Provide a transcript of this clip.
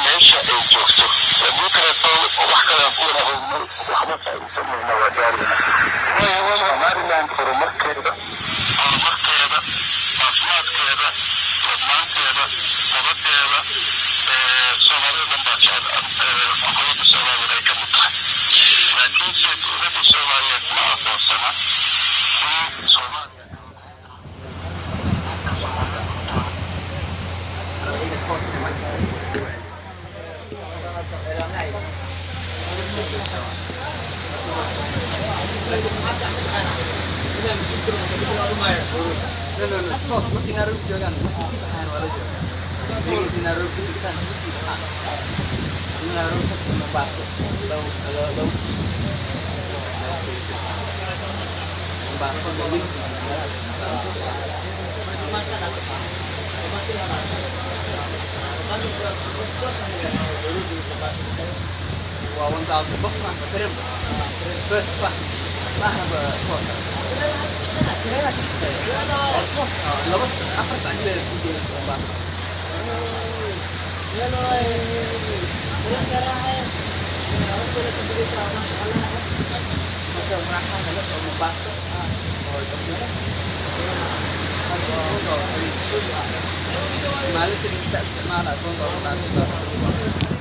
Meesha ay joogto haddii kaleeto wax kale ku wada waxba faa'iidsanayna waa gaarina. Somaliland horumarkeeda, caafimaadkeeda, wadnaanteeda, nabadeeda, Soomaalida dhan baa jecel, xukuumadda Soomaaliya ay ka mid tahay, laakiinse dowladda Soomaaliyeed ma aqoonsana in Soomaaliya. No, toos markii Nairobi joogaan markii sii baxayaan waa la joogaa. Iyaga Nairobi ka degtaan isku sii baxaan. Nairobi ka Mombasa, those Mombasa, Malindi, meelahaas. Waa 1000 bas maaha, train first class maaha ba toos train ka shaqeeya oo toos ah 2 4 saac gudaheed ku geynaysa Mombasa. Marka raaxa helo oo Mombasa oo $1 maalintii inta isticmaalaa $1 dhaafay.